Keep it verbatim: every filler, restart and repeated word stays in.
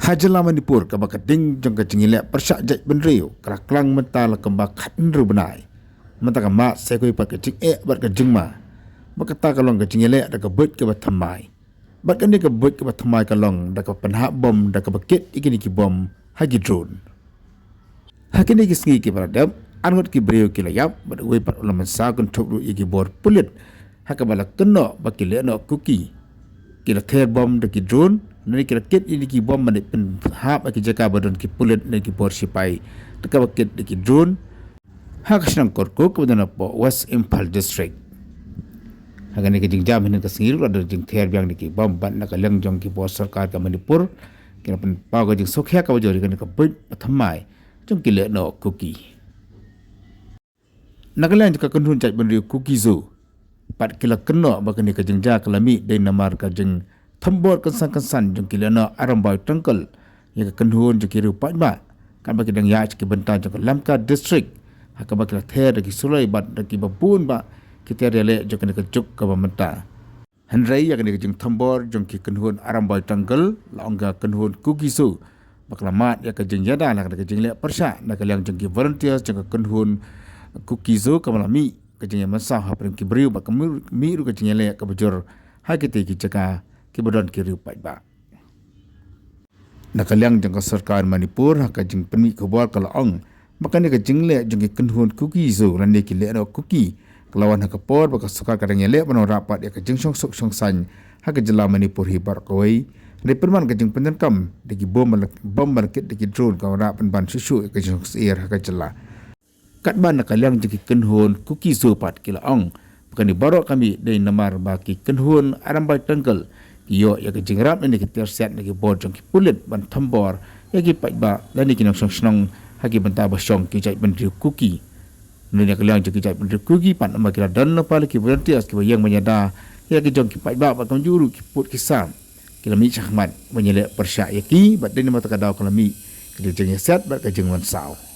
Ha jylla Manipur, kaba ka ding jong ka jingïaleh pyrshah jaitbynriew ka la klang mynta la kumba khathynriew bnai. Mynta ka mad sa kawei pat ka jingeh bad ka jingma, bad kata ka long ka jingïaleh da ka buit kaba thymmai. Bad kane ka buit kaba thymmai ka long da ka pynhap bom, da kaba kit ïa kine ki bom ha ki drone. Ha kine ki sngi kiba la dep, arngut ki briew ki la ïap bad uwei pat u la mynsaw kynthup ruh ïa ki bor pulit, ha kaba la kynnoh ba ki lehnoh Kuki ki la ther bom da ki drone, lane ki la kit ïa kine ki bom ban pynhap ha ki jaka ba don ki pulit ne ki bor sipai, da kaba kit da ki drone, ha ka shnong Kyrkuk kaba don hapoh West Imphal District. Ha kane ka jingjam hynnin ka sngi ruh la don jingther biang da ki bom bad na ka liang jong ki bor sorkar ka Manipur ki la pynpaw ka jingsngewkhia kaba jur ïa kane ka buit ba thymmai jong ki lehnoh Kuki. Na ka liang jong ka kynhun jaitbynriew Kuki Zo pat ki la kynnoh ba kane ka jingjia ka la mih dei namar ka jingthombor kynsan kynsan jong ki lehnoh Arambai Tangkhul ïa ka kynhun jong ki riew paidbah, katba ki dang ïaid sha ki bynta jong ka Lamka District, ha kaba ki la ther da ki suloi bad da kiba bun bah ki tiar ïaleh jong kane ka juk kaba mynta. Hynrei ïa kane ka jingthombor jong ki kynhun Arambai Tangkhul, la ong ka kynhun Kuki Zo ba ka la mad ïa ka jingïada na ka jingleh pyrshah na ka liang jong ki volunteers jong ka kynhun Kuki Zo, kaba la mih ka jingïamynsaw hapdeng ki briew bad ka mih ruh ka jingïaleh kaba jur ha kitei ki jaka kiba don ki riew paidbah. Na ka liang jong ka sorkar Manipur, ha ka jingpynmih khubor ka la ong ba kane ka jingleh jong ki kynhun Kuki Zo lane ki lehnoh Kuki ka la wan ha ka por ba ka sorkar ka dang ïaleh ban wanrah pat ïa ka jingshong suk shong saiñ ha ka jylla Manipur hi baroh kawei. Hynrei pynban ka jingpyndonkam da ki bom ba la, bom ba la kit da ki drone ka wanrah pynban shuh shuh ïa ka jingsyier ha ka jylla. Katba na ka liang jong ki kynhun Kuki Zo pat ki la ong ba kane baroh ka mih dei namar ba ki kynhun Arambai Tangkhul ki ïoh ïa ka jingïarap ne ki tiar siat na ki bor jong ki pulit ban thombor ïa ki paidbah lane ki nongshong shnong ha ki bynta ba shong ki jaitbynriew Kuki. Na ka liang jong ki jaitbynriew Kuki pat namar ki la don lypa ki volunteers kiba ïeng ban ïada ïa ki jong ki paidbah bad kumjuh ruh ki pud ki sam, ki la mih shakhmat ban ïaleh pyrshah ïa ki bad dei namar kata ka daw ka la mih ka jingïasiat bad ka jingmynsaw.